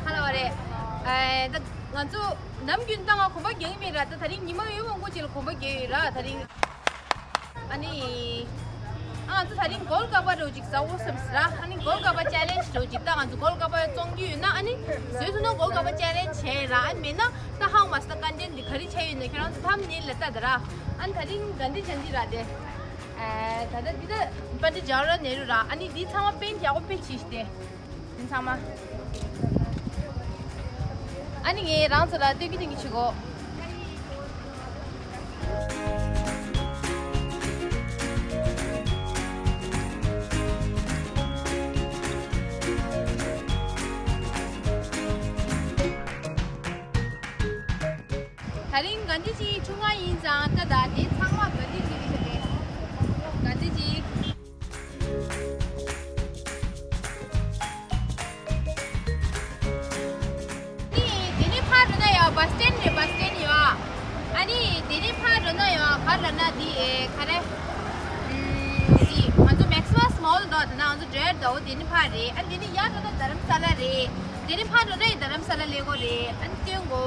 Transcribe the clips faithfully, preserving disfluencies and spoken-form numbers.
ག་ལ་བ་རེད། ཨེ་ད་ང་ཚོ་ནམ་རྒྱུན་ད་ང་གོམ་པ་རྒྱག་གི་མེད་ར། ད་དེ་རིང་ཉི་མ་ཡོད་མང་པོ་ཅིག་ལ་གོམ་པ་རྒྱག་ཡོད་ར། དེ་རིང་ཨ་ནི་ཨ་ང་ཚོ་དེ་རིང་གོལ་ཀ་པ་འདྲ་བོ་ཅིག་ཟ་འོ་བསམ་སི་ར། ཨ་ནི་གོལ་ཀ་པ་ཅེ་ལེན་ཇི་འདྲ་བོ་ཅིག་ད་ང་ཚོ་གོལ་ཀ་པ་བཙོང་རྒྱུ་ཡོད་ན་ཨ་ནི་བཟོས་ཐུབ་ན་གོལ་ཀ་པ་ཅེ་ལེན་ཇི་བྱས་ར། ཨ་ནི་མེད་ན་ད་ཧང་མ་སི་ད་ཀོན་ཊེན་ཊི་འདི་ག་རེ་ཆགས་ཡོད་ན་ཁྱེད་རང་ཚོ་ཐམ་ནེལ་ལ་ལྟ་ད་ར། ཨ་ནི་དེ་རིང་ག་འདི་ཅན་འདི་ར་དེ། ཨེ་ད་ལྟ་འདི་ད་པན་ཌི་ཇ་ཝ་ཧར་ལལ་ནེ་རུ་ར། ཨ་ནི་འདི་ཚང་མ་པེན་ཊི་ཡག་པོ་པེན་ཊི་བྱས་ཤི་སྟེ། འདི་ཚང་མ། ཨ་ནི་ངས་རང་ཚོ་ལ་སྟོན་གི་སྟོན་གི་བྱེད་གོ། དེ་རིང་གྷན་དྷི་ཇིའི་ཁྲི་ཁང་ཡིན་ཙང་ད་ད་དེ་ཚང་མ་གྷན་དྷི་ཇི་རེད་ཤག་དེ། གྷན་དྷི་ཇི། ནི་དེ་ནི་ཕར་འགྲོ་ན་ཡང་བྷ་སི་སི་ཊེན་ཌི་རེད། བྷ་སི་སི་ཊེན་ཌི་ཡོད། ཨ་ནི་དེ་ནི་ཕར་འགྲོ་ན་ཡང་ག་རེ་ལབ་ན་དེ་ཨེ་ག་རེ། ཨམ་དེ་ང་ཚོ་མེག་སི་མ་མོལ་དང་དེ་ན་ང་ཚོ་འགྲོ་ཡ་འདྲ་བོ་དེ་ནི་ཕར་རེད། ཨ་ནི་དེ་ནི་ཡར་འགྲོ་ན་རྡ་རམ་ས་ལ་རེད། དེ་ནི་ཕར་འགྲོ་ན་ཡང་རྡ་རམ་ས་ལ་སླེབས་ཀྱི་རེད། ཨ་ནི་སྟོན་གོ།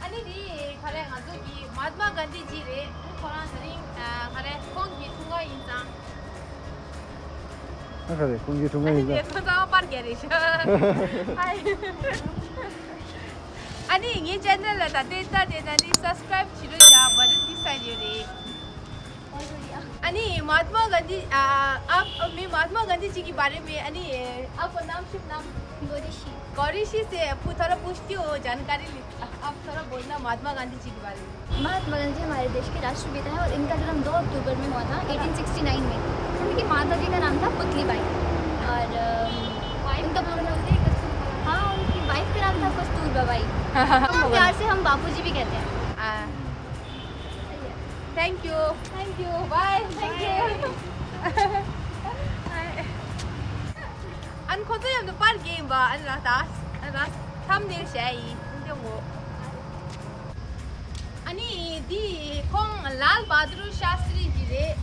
ཨ་ནི་དེ་ག་རེ་ང་ཚོ་གི་མ་ཧཱ་ཏ་མ་གྷན་དྷི་ཇི་རེད། ཁོ་རང་དེ་རིང་ག་རེ་ཁོང་གི་འཁྲུངས་སྐར་ཡིན་ཙང་། ཨ་ག་རེ་ཁོང་གི་འཁྲུངས་སྐར་ཡིན་ཙང་། ཨ་ནི་དེ་ཁོ་ཚང་པར་རྒྱག་རེད་ཤག་ཨ་ནི་ངའི་ཆེ་ནལ་ལ་ད་ལྟའི་ལྟ་དེ་ད་ནི་སབ་སི་ཀ་རེབ་བྱེད་རོགས་བྱ། བར་ཏི་ས་ཡོད་རེད། ཨ་ནི་महात्मा गांधी, आ, आप, मैं महात्मा गांधी जी के बारे में, यानी, आपको नाम शुभ नाम? गौरीशी। गौरीशी से पू-, थोड़ा पूछती हूँ, जानकारी ले, आप थोड़ा बोलना महात्मा गांधी जी के बारे में। महात्मा गांधी हमारे देश के राष्ट्रपिता हैं और इनका जन्म दो अक्टूबर में हुआ था, एटीन सिक्सटी नाइन में। उनकी माता जी का नाम था पुतली बाई और, अ, उनका, हाँ, उनकी वाइफ का नाम था कस्तूरबा बाई। प्यार से हम बापू जी भी कहते हैं। हाँ। Thank you. Thank you. Bye. Thank you. ཨན་ཁོ་ཚོ་མཉམ་དུ་པར་རྒྱག་ཡིན་པ། ཨན་ལ་ད་ཨན་ལ་ཐམ་ནེལ་བྱས་ཡིན། ཨན་ཀྱང་ངོ་། ཨ་ནི་འདི་ཁོང་ལཱལ་བྷ་དུར་ཤཱ་སྟྲི་ཇི་རེད།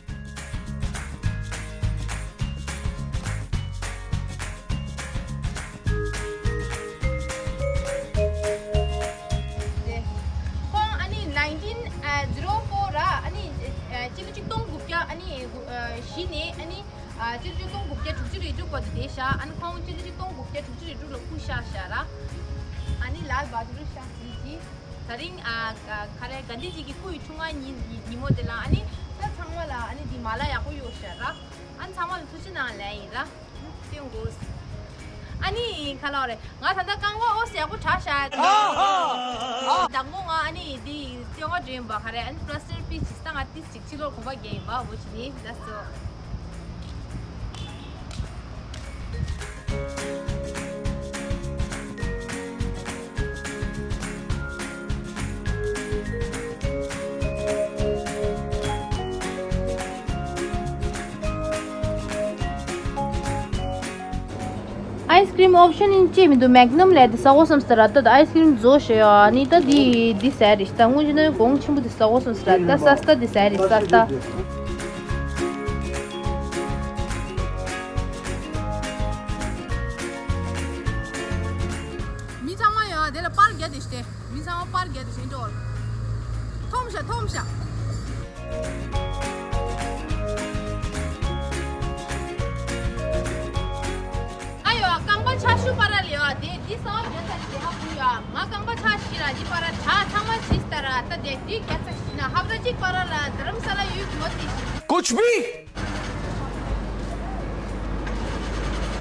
ཁོང་ཨ་ནི་ནའིན་ཊིན་ཛི་རོ་ཕོར་ར། ཨ་ནི་ཨ་སྤྱི་ལོ་ཆིག་སྟོང་དགུ་བརྒྱ་ཨ་ནི་དགུ་ཨ་བཞི་ནས་ཨ་ནི་ཨ་སྤྱི་ལོ་ཆིག་སྟོང་དགུ་བརྒྱ་དྲུག་ཅུ་རེ་དྲུག་བར་དུ་བསྡད་ཤག་ཨ་ནི་ཁོང་སྤྱི་ལོ་ཆིག་སྟོང་དགུ་བརྒྱ་དྲུག་ཅུ་རེ་དྲུག་ལ་སྐུ་གཤེགས་ཤག་ར། ཨ་ནི་ལཱལ་བྷ་དུར་ཤཱ་སྟྲི་ཇི། དེ་རིང་ཨ་ག་རེ་གྷན་དྷི་ཇི་གི་སྐུ་ཡི་འཁྲུངས་སྐར་ཉིན་ཉིན་མོ་དེ་ལ་ཨ་ནི་ད་ཚང་མ་ལ་ཨ་ནི་འདི་མ་ལ་ཡག་པོ་གཡོགས་ཤག་ར། ཨ་ནི་ཚང་མ་ལ་ཐུགས་རྗེ་གནང་ལན་ཡིན་ར། སྟོན་དགོས། ཨ་ནི་ག་ལ་བ་རེད། ང་ད་ལྟ་རྐང་པ་ཨོ་སི་ཡག་པོ་གྲགས་ཤག་མདང་དགོང་ང་ཨ་ནི་འདི་སྟོན་ག་འགྲོ་ཡིན་པ། ག་རེ་ཨ་ནི་པ་ལ་སི་ཊར་པི་ཅིག་ད་ང་ཏིས་ཅིག་ཕྱི་ལོགས་གོམ་པ་རྒྱག་ཡིན་པ། འོ་བྱས་ནས་ལགས་སོ། ཨའི་སི་ཀྲིམ་ཨོབ་ཤན་ཡིན་ཅེས་མི་འདུག་མེག་ནམ་ལས་དེ་ཟ་གོ་བསམ་ཟེར་ར། ད་ཨའི་སི་ཀྲིམ་བཟོ་ཤེས་ཡོད། ཨ་ནི་ད་དེ་དེ་ཟ་རེད་ཤག་ད་དངོས་གཞི་ནི་གོང་ཆེན་པོ་དེ་ཟ་གོ་བསམ་ཟེར་ར། ད་སཱ་སྟ་དེ་ཟ་རེད་སཱ་སྟ། མི་ཚང་མ་ཡོད་དེ་ལ་པར་རྒྱག་དེ་ཤི་སྟེ། མི་ཚང་མ་པར་རྒྱག་དེ་ཤི་འགྲོ། འཐོམ་ཤག་འཐོམ་ཤག་ཨ་ཡོ། རྐང་པ་ཆ་ཤུ་པ་ར་ལེ་ཡོ། དེ་དེ་སོ་རྒྱ་ཚ་ལེ་ཧ་བུ་ཡོ། ང་རྐང་པ་ཆ་ཤི་ར་ཇི་པ་ར་ཆ་ཚང་མ་ཤི་སྟ་ར། ད་དེ་དེ་རྒྱ་ཚ་ཤི་ན་ཧབ་ར་ཅིག་པ་ར་ལ་དྷ་རམ་ས་ལ་ཡུལ་གོ་དེ་ཤི། कुछ भी।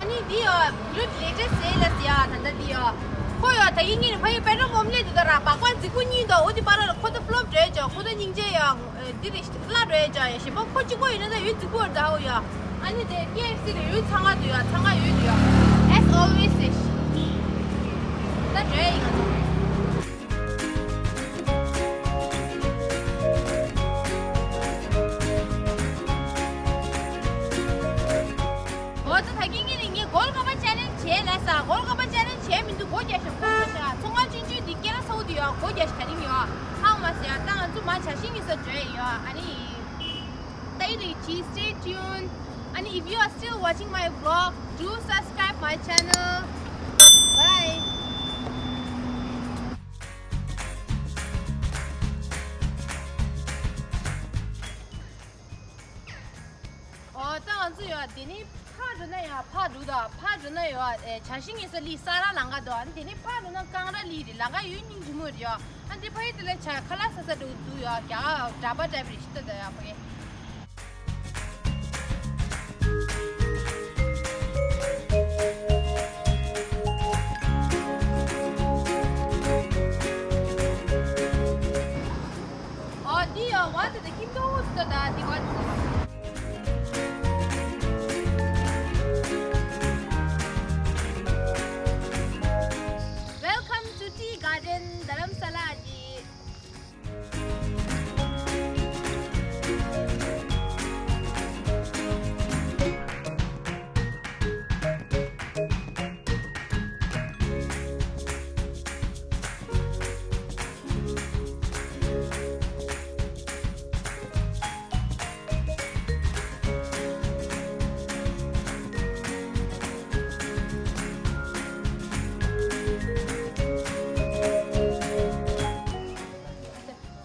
ཨ་ནི་འདི་ཡོ། བུ་རུད་ལེ་ཊེ་སི་སེ་ལ་སི་ཡ་ད་ད་འདི་ཡོ། ཁོ་ཡོད་ད་ཡིན་ངེས་ནི་ཕ་ཡི་པེ་ཏྲོ་མོམ་ལེ་འདི་ད་ར་བག་པ་རྫིག་པོ་གཉིས་འདུག་འོ་དེ་པ་ར་ལ་ཁོ་ད་ཕློབ་འདྲ་ཅག་ཁོ་ད་སྙིང་རྗེ་ཡ། འདི་རེད་བླ་འདྲ་ཅག་ཡ་ཞིམ་པོ་ཁོ་གཅིག་པོ་ཡིན་ན་ད་ཡོད་རྫིག་པོ་ད་ཧོ་ཡ། ཨ་ནི་དེ་ཀེ་ཨེཕ་སི་ལ་ཡོད་ཚང་ག་འདུག་ཡ། ཚང་ག་ཡོད་འདུག་ཡ། As always ད་འདྲ་ཡིན་ང་ཚོ། འོ་ད་ད་གིན་ངས་ནི་ངས་གོལ་ཀ་པ་ཅེ་ལེན་བྱས་ལ་ས་གོལ་ཀ་པ་ཅེ་ལེན་བྱས་མི་འདུག་སྒོ་རྒྱག་ཤོག་སྒོ་རྒྱག་ཤོག་ཚོང་ཁང་ཆུང་ཆུང་འདི་སྐེ་ལ་ཚ་བོ་འདུག་ཡ། སྒོ་རྒྱག་ཤོག་ད་རིང་ཡོད་ཧང་མ་ཟེར་ཡ། ད་ང་ཚོ་མ་བྱ་ཤིང་ཡིན་ས་འགྲོ་ཡ་ཡོད། ཨ་ནི་stay tuned. And if you are still watching my vlog, do subscribe my channel. Bye. ཨོ་ད་ང་ཚོ་ཡོད་དེ་ནི་ཕར་འགྲོ་ན་ཡང་ཕར་འགྲོ་ད་ཕར་འགྲོ་ན་ཡོད་ཨེ་བྱ་ཤིང་ངེས་ས་ལི་ས་ར་ལང་ག་འདུག་ཨ་ནི་དེ་ནི་ཕར་འགྲོ་ན་ཀང་ར་ལི་རེད། ལང་ག་ཡོད་སྙིང་རྗེ་མོ་རེད་ཡོད། ཨ་འདི་ཕ་ཡི་དེ་ལ་ཆ་ཁ་ལག་ས་ས་འགྲོ་འདུག་ཡོད་རྒྱ་གར་ཌ་བ་ཌ་བི་རེད་ཤི་ཏོ་ད་ཡོད་ཕ་གི། ཨོ་འདི་ཡོད་ཝ་དེ་དེ་ཁྱིམ་ཐོག་འུ་ཚོ་ད་འདི་ཝ་དེ། Welcome to Tea Garden Dharamsala ji.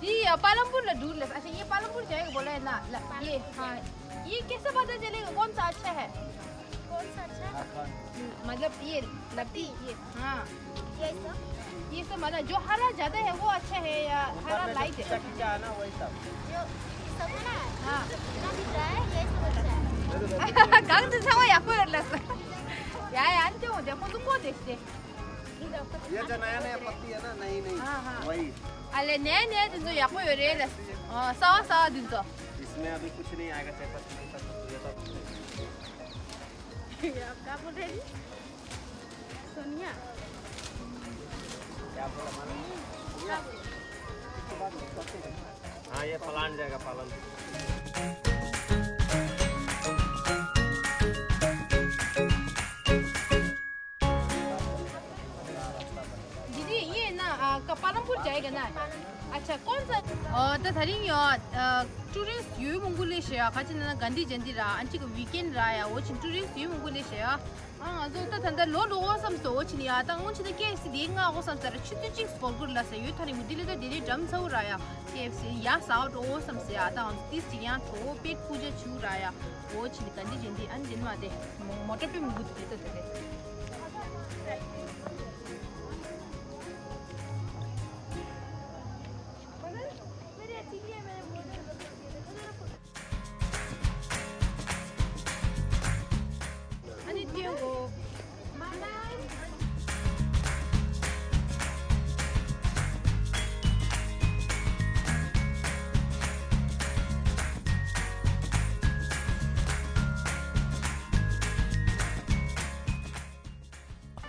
ये पालमपुर लड्डू ले, अच्छा, ये पालमपुर जाएगा बोला है ना? ल- ये, हाँ। ये कैसा पता चलेगा, कौन सा अच्छा है? कौन सा अच्छा है? मतलब, ये लत्ती, ये, हाँ। ये सब? ये सब, मतलब, जो हरा ज्यादा है, वो अच्छा है या हरा लाइट है? खिंचा खिंचा है ना, वही सब। जो सब है ना, हाँ। जितना भी ड्राई है, ये सब अच्छा है। गांव से छावा या कोई लस। या, या, अंते हो, देखो, तुमको देखते। ये जो नया नया पत्ती है ना, नई नई, हाँ, हाँ। वही। अले नया नया दिन तो या कोई रे लस। हाँ, सावा सावा दिन तो। इसमें अभी कुछ नहीं आएगा, चाय पत्ती के साथ ये सब। ये आप क्या बोल रहे हैं जी? सोनिया। क्या बोला मालूम? क्या बोला? हाँ, ये फलान जाएगा, पालन। दीदी, ये ना, आ, का पालमपुर जाएगा ना? अच्छा, कौन सा? ཨོ་ད་ད་རིང་ཡོད་ཨ་ཊུ་རི་སི་ཊི་ཡོད་མང་པོ་སླེབས་ཤག་ཡ། ཁ་ཅིག་ན་ན་གྷན་དྷི་ཇན་ཏི་ར། ཨ་ཅིག་ཝི་ཀེན་ར་ཡ། འོ་ཅིག་ཊུ་རི་སི་ཊི་ཡོད་མང་པོ་སླེབས་ཤག་ཡ། ཨ་ང་ཚོ་ད་ད་ལྟ་ལོ་འགྲོ་འོ་བསམ་སོ་འོ་ཅིག་ནི་ཡ། ད་སྔོན་ཆད་ད་ཀེ་ཨེཕ་སི་དེ་ང་འོ་བསམ་ས་ར་ཆུ་ཚོད་གཅིག་སྦོར་གུར་ལ་ས་ཡོད། ད་རིང་མུ་དི་ལི་ད་དེ་རིང་འགྲམ་ཚ་བོ་ར་ཡ། ཀེ་ཨེཕ་སི་ཡ་ཟ་བ་འགྲོ་འོ་བསམ་སོ་ཡ། ད་ང་ཚོ་ཏིས་ཅིག་ཡང་གྲོ་བོ་པེཊ་པུ་ཇ་ཆུ་ར་ཡ། འོ་ཅིག་ནི་གྷན་དྷི་ཇན་ཏི་ཨན་ཇན་མ་དེ་མོ་ཊ་པེ་མུ་གུ་དེ་ད་དེ་དེ།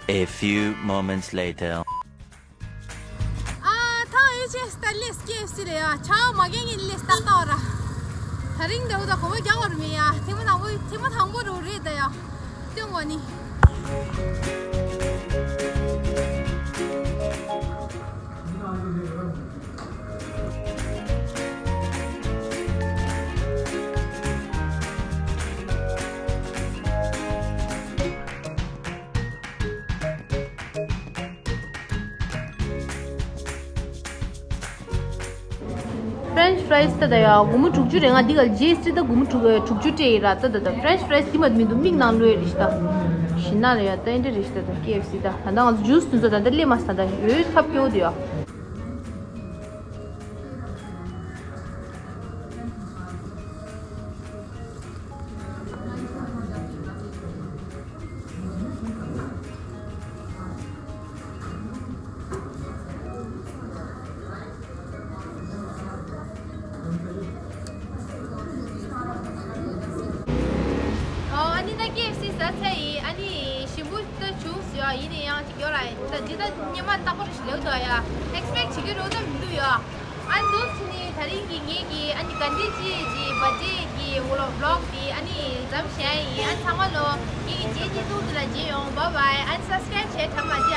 A few moments later. ཨ་ཐང་ཨེ་ཆེ་སྟ་ལེ་སི་ཀེ་ཨེཕ་སི་རེད་ཡ། ཆའོ་མ་གེ་ངེ་ལེ་སྟག་ཏོ་ར། ད་རིང་འདྲ་བོ་ད་གོ་བ་རྒྱག་བར་མེད་ཡ། ཐེངས་མ་དང་པོ་ཐེངས་མ་དང་པོ་རོ་རེད་ད་ཡ། སྟོན་གོ་ནི། French fries ད་ད་ཡ་སྒོར་མོ་དྲུག་ཅུ་རེད། ང་འདི་ག་ལ་ཇི་ཨེས་ཊི་ད་སྒོར་མོ་དྲུག་དྲུག་ཅུ་སྤྲད་ཡིན་ར། ད་ད་ད་French fries འདི་མ་མི་འདུག་མིག་ནང་ལོས་རེད་ཤི་ད། ཞི་ན་ལ་ཡ་ད་ཨེ་འདྲ་རེད་ཤི་ད། ད་ཀེ་ཨེཕ་སི་ད་ད་ད་ང་ཚོ་ཇུས་དེ་ཚོ་ད་ད་སླེབས་མ་སོང་། ད་ད་ཡོད་ཐབས་སྐྱོ་དེ་ཡ། ད་ཇི་ལྟར་ཉི་མ་རྟག་པར་ཞིག་ལེགས་འདུག་ཡ། ཨེག་སི་པེག་བྱེད་ཀྱི་རེད་འདུག་མི་འདུག་ཡ། ཨ་ནི་འདུག་ཟེར་ནས་ད་རིང་གི་ངེད་ཀྱི་ཨ་ནི་ག་འདྲ་ཅིག་གི་བར་ཌེ་གི་ཝི་ལོག་བི་ལོག་དེ་ཨ་ནི་མཚམས་བཞག་ཡིན། ཨ་ནི་ཚང་མ་ལོ་ངེད་ཀྱི་རྗེས་ཀྱི་ཐུག་དེ་ལ་མཇལ་ཡོང་། བཱའི་བཱའི། ཨ་ནི་སབ་སི་ཀ་རེབ་བྱས་དྲན་མ་བརྗེད།